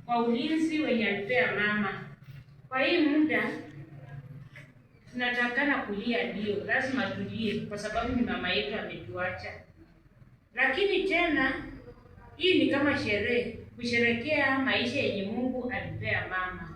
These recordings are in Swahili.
Kwa ulinzi wenye alipea mama. Kwa hii muda tunatakana kulia, ndio lazima tulie, kwa sababu ni mama yetu ametuacha. Lakini tena hii ni kama sherehe, kusherekea maisha yenye Mungu alipea mama.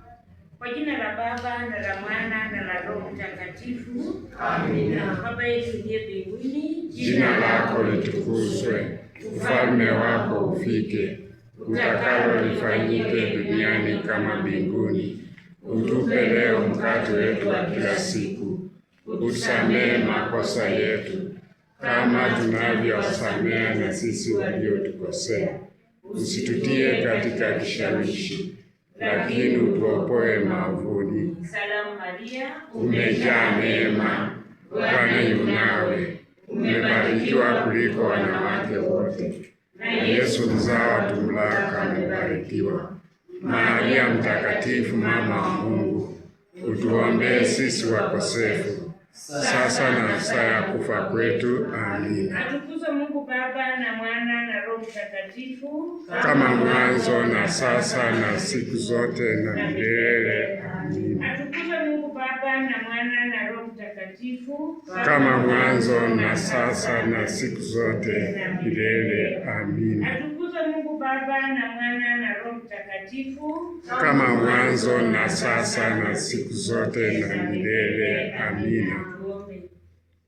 Kwa jina la Baba na la Mwana na la Roho Mtakatifu. Amina. Baba yetu uliye mbinguni, Jina lako litukuzwe, ufalme wako ufike, utakalo lifanyike duniani kama mbinguni. Utupe leo mkate wetu wa kila siku, utusamehe makosa yetu kama tunavyowasamehe na sisi waliotukosea, usitutie katika kishawishi, lakini utuopoe maovuni. Salamu Maria, Umejaa neema, Bwana yu nawe, umebarikiwa kuliko wanawake wote, na Yesu mzao wa tumbo lako amebarikiwa. Maria Mtakatifu, mama wa Mungu, utuombee sisi wakosefu, sasa na saa ya kufa kwetu. Amina. Atukuzwe Mungu Baba na Mwana na Roho Mtakatifu, Kama mwanzo na sasa na siku zote na milele. Amina. Atukuzwe Mungu Baba na Mwana na Roho Mtakatifu, Kama mwanzo na sasa na siku zote milele. Amina. Atukuzwe Mungu Baba na Mwana na Roho Mtakatifu, Kama mwanzo na sasa na siku zote na milele. Amina. Tuombe.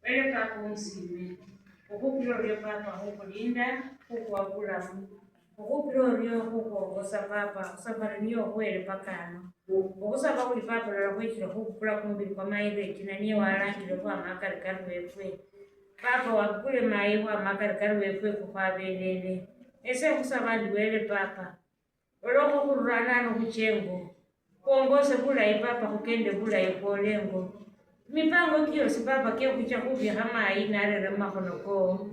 Wele Papa umusime, ukhupila oryo Papa khukhulinda, khukhuwa bulamu, ukhupila oryo khukhwongosa Papa khusafari niyo khuwele paka ano, ukhusaba khuli Papa lola khwichile khubukula kumubili kwa mayi Regina niye walangile khukhwama akarikari wefwe. Papa wabukule mayi khukhwama akarikari wefwe khukhwabelele. Ese khusaba ndi wele Papa, olwokho khururana ano khuchengo, khwongose bulayi Papa khukende bulayi khwolengo. Mipango kyosi Papa kyekhucha khubikha mayi narere mumakhono kowo.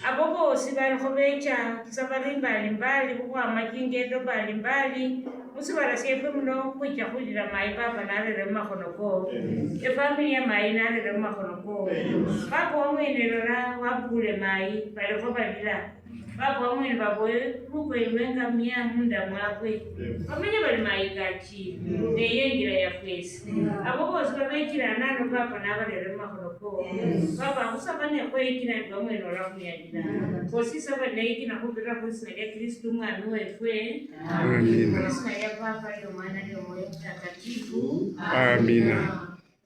Abo bosi balikho becha safari mbalimbali khukhwama chingendo mbalimbali musibala syefwe muno khwicha khulila mayi papa narere mumakhono kowo, efamily ya mayi narere mumakhono kowo. Papa wamwene lola wabukule mayi balikho balila. Papa wamwene baboye lukoyi lwengamya munda mwabwe, bamenye bali mayi kachile neyo enjila yafwesi. Abo bosi babechile anano Papa nabarere mumakhono kowo. Papa khusaba nekhweyikina ndi wamwene olakhuyalila khosisaba neyikina khubirira khwisina lya Kristu umwami wefwe. Amina. Khwisina lya Papa lyo Mwana lyo Mwoyo Mtakatifu. Amina.